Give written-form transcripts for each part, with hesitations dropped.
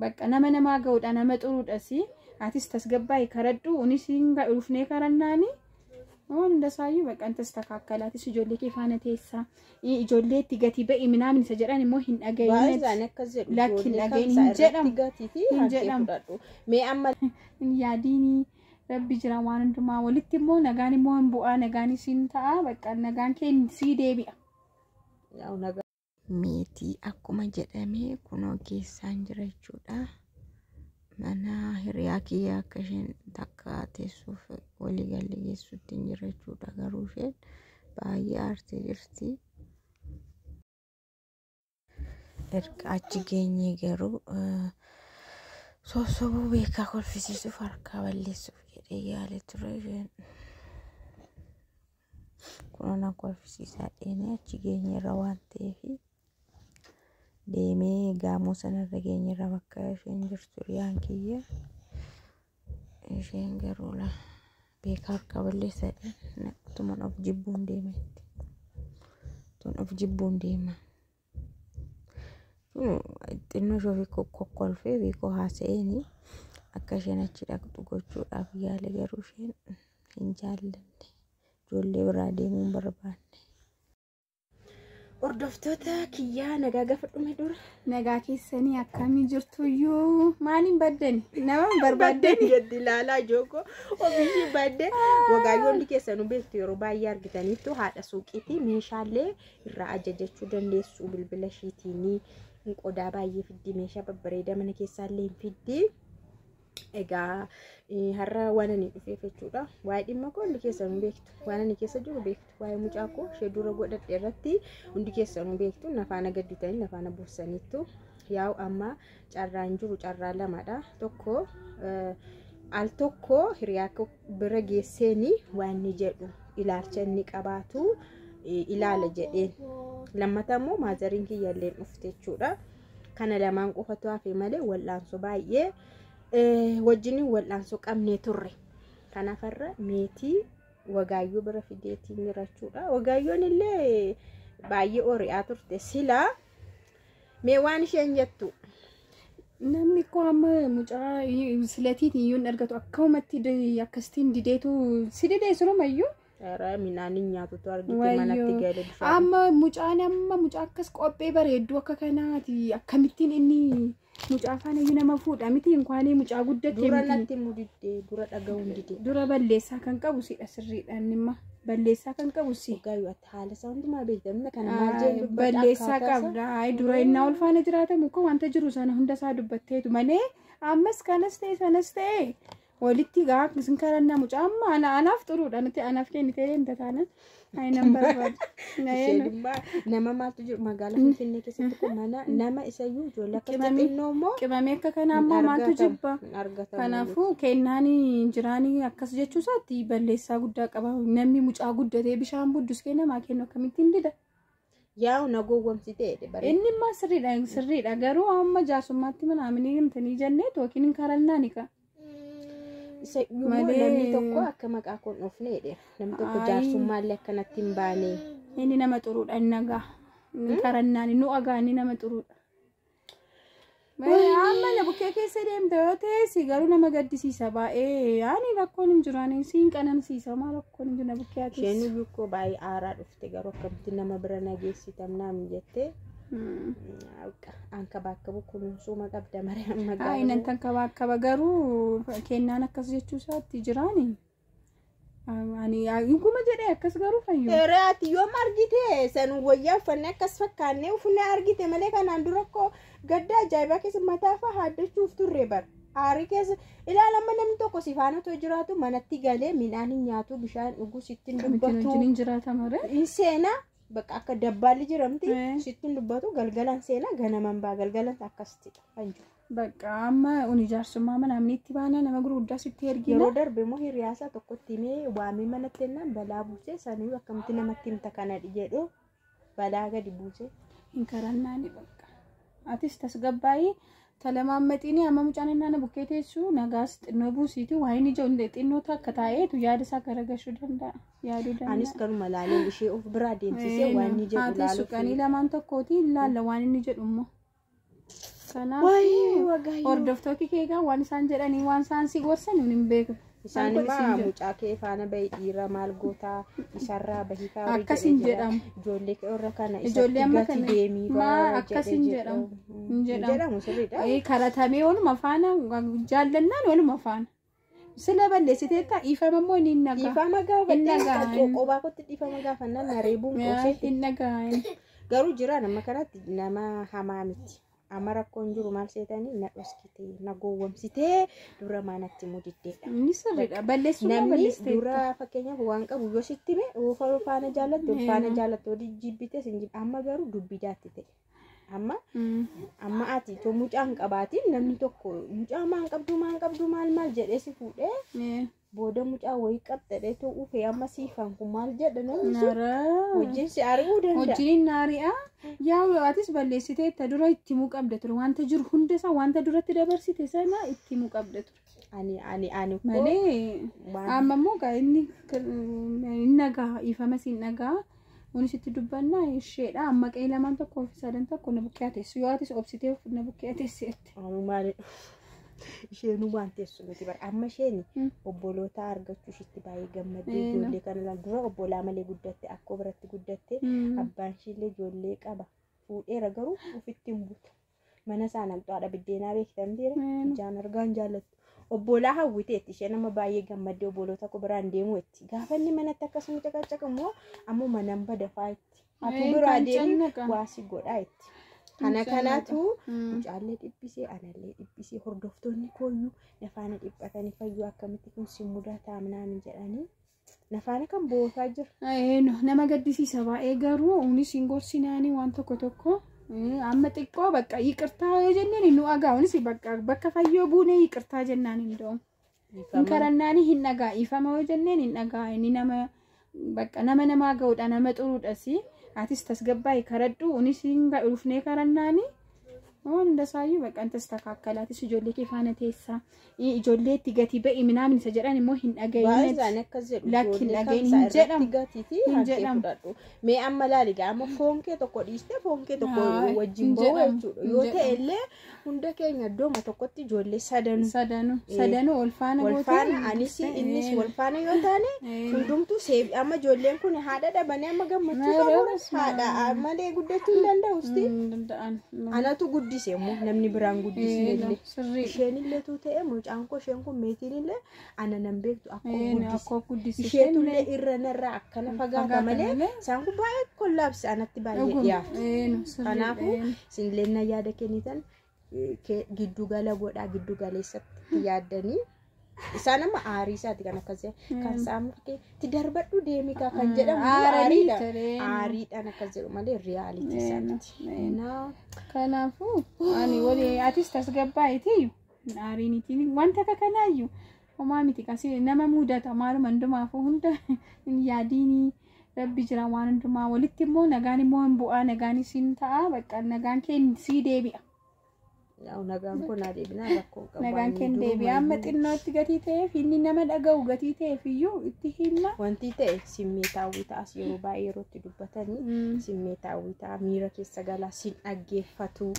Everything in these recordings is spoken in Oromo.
Bakka nama namaa ga'uudha, nama xuruudhas. Atis tasgabbaa'ii karadhu, unis hin dhufnee karannaani. Waan hunda isaayyuu bakka hin tastakaakala. Atis ijoollee kee faana teessaa. Ijoollee itti gatii ba'i minaamin isa jedhan immoo hin Baay'ee dhaga'iin. isaanii akkas jedhu. Lakki hin Ijoollee dhaga'iin, kamsaa hin irratti jedhamu. gatii fi Hin harkee jedhamu. fudhadhu. Mee amma Hin yaadiini, rabbi jira waan hundumaa walitti immoo nagaan immoo hin bu'aa, nagaan isiin ta'a, bakka nagaan kee sii deebi'a. Yaa'u nagaa. Meetii akkuma jedhame kunoo keessaan jira jechuudha. Mana hiriyaa kiyya akka isheen takka teessuuf waliigallee geessutti hin jira jechuudha. Garuu isheen baay'ee aartee jirti. Erga achi geenyee garuu sossobuu beekaa kolfisiisuuf harkaa balleessuuf jedhee yaalee ture isheen. Kunoo na kolfisiisaa dheenee achi geenyeerra waan ta'eef deemee gaamoo sanarra geenyeerra bakka isheen jirtu hiriyaan kiyya. Isheen garuu beekaa harkaa balleessaa dheen utuman of jibbuun deemetti. Tun of jibbuun deema. Xinnoo ishee ofii kokkolfee ofii koo haasa'eeni akka isheen achi dhaqxu gochuudhaaf yaale, garuu isheen hin jaallanne. Ijoollee biraa deemuu hin barbaanne. Hordoftoota kiyyaa nagaa gaafadhume dura. Nagaa keessanii, akkamii jirtuyyuu? Maaliin baddani? Nama hin barbaaddani? Jetti ilaalaa jooko ofiishii badde. Wagaayyoonni keessanuu beektu, yeroo baay'ee argitaniittu, haadha suuqiitii meeshaalee irraa ajajachuu dandeessu bilbila ishiitiinii. Qodaa baay'ee fiddi, meeshaa babbareedaa mana keessaallee hin fiddi. Egaa har'a waan ani dhufeef jechuudha. Waa'ee dhimma koo hundi keessanuu beektu. Waan ani keessa jiru beektu. Waa'ee mucaa koo ishee dura godhadhe irratti hundi keessanuu beektu. Nafaana gadditanii nafaana buusaniittu. Yaa'u amma carraan jiru carraa lamadha. Tokko al tokko hiriyaa koo bira geesseeni waan inni jedhu, ilaalcha inni qabaatu ilaala jedheen. Lammata immoo maazariin kiyyallee dhufte jechuudha. Kana lamaan qofatu hafe malee wal'aansoo baay'ee wajjiniin wal'aansoo qabnee turre. Kanaaf har'a meetii wagaayyoo bira fideetiin jira jechuudha. Wagaayyoon illee baay'ee ori'aa turte silaa. Mee waan isheen jettu. Namni koo amma mucaa silatiitiin iyyuu hin argatu, akkamumatti akkasitiin dideetu si didee sirumayyuu. ኧረ midhaan hin nyaatutu argite Wayyoo. manatti gale bishaan. Amma mucaan amma mucaa akkas qophee bareedduu akka kanaati, akkamittiin inni mucaa faana iyyuu nama fuudha miti, inkwaan mucaa guddatte Dura miti. natti mudidde, dura dhaga'uun dide. Dura balleessaa kan qabu sidha, sirriidha, inni imma balleessaa kan qabu si. Wagaayyoo ati haala isaa hundumaa beekta. Namni kana maal jeen dubbata Balleessaa akkaataa isaa? qabda. Ay, dura innaa ol faana jiraatamu ko wanta jiru sana hunda isaa dubbatteetu malee, ammas kanas ta'e sanas ta'e walitti gaa isin karannaa mucaa amma anaaf xuruudha nuti anaaf kennitee deemta taanan ay nan barbaadu. Isheen immoo nama maaltu jiru magaalaa Finfinnee keessatti kun mana nama isayyuu ijoollee akkas xixinnoo immoo Qimamee akka kanaa immoo maaltu jibba? hin argatamu. Kanaafuu kennaan jiraanii akkas jechuu isaatti balleessaa guddaa qaba. Namni mucaa guddatee bishaan budduskee namaa kennu akkamittiin dida? Yaa'u na gowwomsitee jedhe bareeda. Inni immoo sirriidha, sirriidha, garuu amma jaarsummaatti mana himtanii jennee yookiin hin karannaani ka. Isa iyyuu Malee- namni tokko akka maqaa koon dhoofne jedhe. Namni tokko Ayi. jaarsummaallee akkanatti hin baane. Inni nama xuruudha, inni nagaa. Inni karannaani nu agaa, inni nama xuruudha. Amma na bukkee keessa deemte yoo ta'e si garuu nama gaddisiisa baay'ee. Ani rakkoon hin jiru, ani siin qanansiisa, maa rakkoon hin jiru, na bukkee ati. Isheen iyyuu koo baay'ee aaraa dhufte, garuu akkamitti nama bira na geessitam naam jettee. Ankabaakkabu kunuunsuuma qabda maree amma Ay, nan tankabaakaba, garuu kennaan akkas jechuu isaatti jiraani. Ani dhuguma jedhee akkas garuu fayyu. Ati yoom argite san wayyaa uffannee akkas fakkaannee uffannee argite malee, kanaan dura koo gadda ajaa'ibaa keessa mataa fa'aa haaddachuuf turre bar. Aarii keessa ilaalama, namni tokko si faana otoo jiraatu manatti galee midhaan hin nyaatu, bishaan dhuguu sitti hin Akkamittiin dubbatu. wajjin hin jiraatama ree? Hin seenaa bakka akka dabbaalli jiramti Eh. sitti hin dubbatu, galgalan seenaa, ganaman baa, galgalan akkasittidha kan jiru. Bakka amma uni jaarsummaa mana namni itti baana nama gurguddaa sitti ergina. Yeroo darbe immoo hiriyaasaa tokkotti himee waamee manatti kennaan balaa buusee, sanuu akkamitti namatti himta kana jedhu balaa gadi buuse. Hin karannaani bakka. Atis tasgabbaa'ii talamaammaxiini, amma mucaan inni bukkee teessu nagaas xinnoo buusiiti, waa inni ija xinnoo takka taa'eetu yaada isaa garagashuu danda'a. Yaaduu danda'a. Anis kanuma laaleen ishee of biraa deemsisee waan inni jedhu Haati laaluuf. suqanii lamaan tokkooti ilaalla waan inni jedhu immoo. Sanaaf Waayee wagaayyoo. hordoftoonni kee egaa waan isaan jedhanii waan isaan si gorsan hin beeku. Isaan Maal immoo godhi siin jedhu. mucaa kee faana bahi dhiira maal gootaa isarraa bahii kaa Akkas hin jedhamu. Ijoollee kee warra kana Ijoollee amma isatti gati kana deemii maa warra akkas jedhe hin jedhu. jedhamu. Hin Hin jedhamu. jedhamu sirriidha. Karatamee waluma faana jaallannaan waluma faana. Sila balleessiteetta dhiifama immoo ni nagaa. Dhiifama Hin gaafadhee dhaga'an. qobaa kootti dhiifama gaafannaan na reebuun qoosetti. Hin dhaga'an. Garuu jira nama kanatti nama hamaa miti. Amma rakkoon jiru maal seetanii na dhoskitee na gowwomsitee dura maanatti immoo diddeedha. Inni sirriidha. Balleessuu Namni balleessiteetta. dura fakkeenyaaf waan qabu yoo sitti hime faana jaallatte faana jaallatte yoo jibbites hin jibbi amma garuu dubbidaatti ta'e. Amma amma ati too mucaa hin qabaatiin namni tokko mucaa maal qabdu maal qabdu maal maal jedhee si fuudhee booda mucaa wayii qabxadhee too ufee amma siifan kun maal jedha namni sun wajjin si ari'uu danda'a. Hojiin naari'a. Yaa atis balleessiteetta dura itti himuu qabda ture. Wanta jiru hunda isaa wanta duratti dabarsite sana itti himuu qabda ture. Ani ani ani koo Malee waan amma immoo gaa inni inni nagaa dhiifama siin nagaa. Kunis itti dubbannaa isheedha. Amma qe'ee lamaan tokkoo fi sadan tokko na bukkee ateessu. Yoo atis obsitee na bukkee ateesseetti. Amma maali isheenuu waan teessu miti bara amma isheen obboloota argachuu ishiitti baay'ee gammaddee ijoollee kana laal dura obbolaa malee guddatte akkoo biratti guddatte abbaan ishiillee ijoollee qaba fuudheera garuu ofitti hin butu mana isaa namxaadha biddeenaa beektan dhiira ijaan argaan jaallattu obbolaa hawwiteetti isheen amma baay'ee gammaddee obboloota koo biraan deemu itti gaafa inni manatti akkasuma caqacaq immoo ammoo manaan badafaa itti atu biraa deemi waasi godhaa itti. Kana kanaatu mucaallee dhiphisee anallee dhiphisee hordoftoonni kooyyuu nafaana dhiphatanii fayyuu akkamitti kun si mudataa minaamin jedhanii nafaana kan bootaa jira. Nama gaddisiisa baay'ee garuu unis hin gorsinaanii waan tokko tokko amma xiqqoo bakka yiqirtaa yoo jenneen nu dhagaa unis bakka bakka fayyoo buunee yiqirtaa jennaan hin da'u. Hin karannaanii hin dhagaa dhiifama yoo jenneen hin dhagaa inni nama bakka nama namaa ga'uudha nama xuruudhas. Atis tasgabbaa'e karadhu unis hin dhufnee karannaani waan hunda isaayyuu bakka hin tastakaakala atis ijoollee kee faana teessaa ijoollee itti gati ba'i minaamin isa jedhan immoo hin Baay'ee dhagayin isaanii akkas jedhu Lakki hin ijoollee dhagayin kan hin isaa irratti jedhamu. gatiitii Hin harkee jedhamu. fudhadhu. Mee amma laali gaa amma foon kee tokko dhiistee foon kee tokko Haa, wajjin hin ba'u jedhamu, jechuudha. hin Yoo ta'e jedhamu. illee hunda keenya iddooma tokkotti ijoollee sadanuu Sadanuu sadanuu ol faana wal gootee faana anis innis wal faana yoo taane hundumtuu seebi amma ijoolleen kun haadha dhabanii amma gammachuu qabu haadha malee guddachuu hin danda'usti. Hin danda'an. Anatu guddise immoo namni biraan guddisne illee. Sirrii. Isheen illee tuu ta'e mucaan koo isheen kun meetiin illee ana nan beektu akkoo guddise. Akkoo guddise. Isheetu illee irra narraa akkana fagaata Fagaata malee malee. isaan kun baay'ee kollaabse anatti baay'ee dhiyaatu. Kanaafuu isinillee na yaada kennitan giddugala godhaa giddugaleessatti yaaddanii isaan amma aarii isaati kan akkas jedhan kan isaan itti darbadhu deemi kaa kan jedhamu Aaranii aariidha. taree. Aariidhaan akkas jedhu malee riyaalitii isaati. Naa Kanaafuu ani walii atis tasgabbaa'eeti aariinitiin wanta akka kanaayyuu homaa miti kasi nama mudata maaluma hundumaafuu hunda hin yaadiinii rabbi jira waan hundumaa walitti immoo nagaan immoo hin bu'aa nagaanis hin ta'a bakka nagaan kee sii deebi'a. Yaa'u nagaan kun naa deebinaa rakkoo hin qabu. Nagaan Ani kee deebi'a amma durumayyuu xinnootti gatii ta'eef inni nama dhaga'u gatii ta'eef iyyuu itti himna. Wanti ta'e simmeetaawwii ta'as yeroo baay'ee yeroo itti dubbatanii simmeetaawwii ta'a miira keessa galaa sin dhaggeeffatu.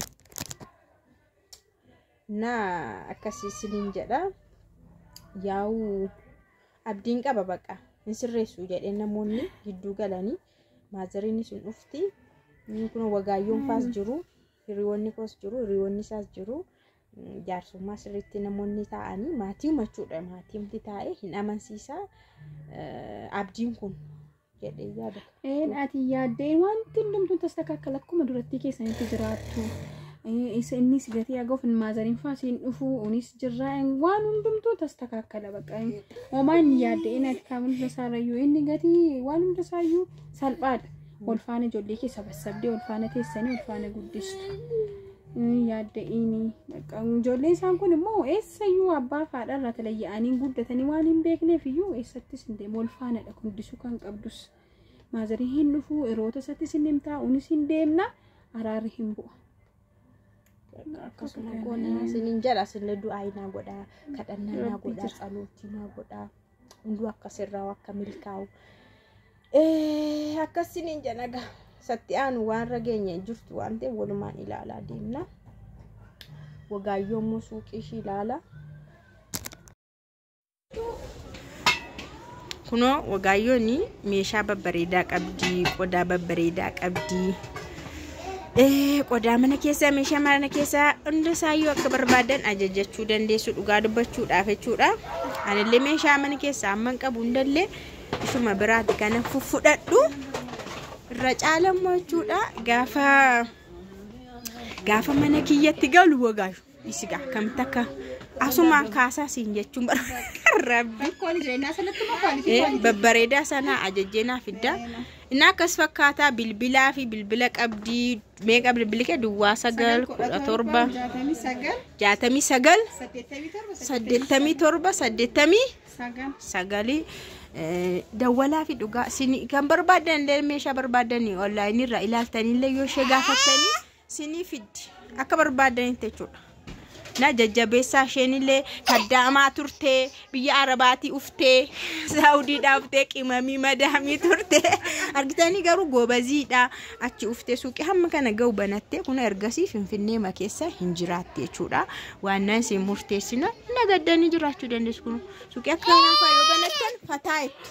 Naa akkasii siniin jedha. Yaa'u abdiin qaba baqa hin sirreessu jedhee namoonni gidduu galanii maazariin sun dhufti. Inni kun wagaayyoon faas jiru hiriyoonni koos jiru hiriyoonni isaas jiru. Jaarsummaa sirriitti namoonni taa'anii maatii machuudha maatiin taa'ee hin amansiisaa abdiin kun jedhee yaada. Een ati yaaddee wanti hundumtuu tastakaakkala akkuma duratti keessanitti jiraattu. Isa innis gatii hagoof maazariin faasiin dhufuu unis jirraa waan hundumtuu tastakaakkala bakka homaa hin yaaddeen ati kan hunda isaarrayyuu inni gatii waan hunda isaayyuu salphaadha. Wal faana ijoollee keessa bassabdee wal faana teessanii wal faana guddistu. Yaadde'iini bakka ijoolleen isaan kun immoo eessayyuu abbaa fi haadha irraa talayya'anii guddatanii waan hin beekneef iyyuu eessattis hin deemu wal faanadha guddisuu kan qabdus. Maazariin hin dhufuu yeroota isattis hin himtaa unis hin deemna araarri hin bu'a. Akkasuma goona isiniin jedha isinillee du'aa naa godhaa kadhannaa naa Rabbi godhaa jira. tsalootii naa godhaa hunduu akkasirraa akka milkaa'u. Akkas isiniin jedha gaa satti aanu waan rageenye jirtu waan ta'eef walumaan ilaalaa deemna. Wagaayyoo immoo suuqii ishii ilaala. Kunoo Wagaayyoon meeshaa babbareedaa qabdi, qodaa babbareedaa qabdi. Qodaa mana keessaa, meeshaa mana keessaa hunda isaayyuu akka barbaadan ajajachuu dandeessu dhugaa dubbachuudhaaf jechuudha. Anillee meeshaa mana keessaa amma hin qabu hundallee ishuma biraati kana fudhadhu irra caalammoo jechuudha. Gaafa mana kiyyatti galu Wagaayyo isigaa akkamitti akka asumaan kaasaa siin jechuun barbaada. Rakkoon jireenyaa sanatti immoo kwaalitii Babbareedaa sana ajajjee naaf fidda. Inni akkas fakkaataa bilbilaa fi bilbila qabdii meeqa bilbili kee duwwaa 9 17 69 69 87 87 89 9. Dawwalaa fi dhugaa isin kan barbaadan illee meeshaa barbaadanii onlaayinii irraa ilaaltanii yoo ishee gaafattanii sinii fiddi akka barbaadanitti jechuudha. Na jajjabeessaa isheen illee kaddaamaa turtee, biyya arabaatii uftee, saawudii dhaaftee, qimamii madaamii turtee argitanii, garuu gobaziidha achi uftee suuqii hamma kana ga'u banattee kun ergasii Finfinnee ma keessa hin jiraatte jechuudha. Waan nan isin murteessina nagaddanii jiraachuu dandeessu kun suuqii akka kanaafaa yoo banattan fataa jettu.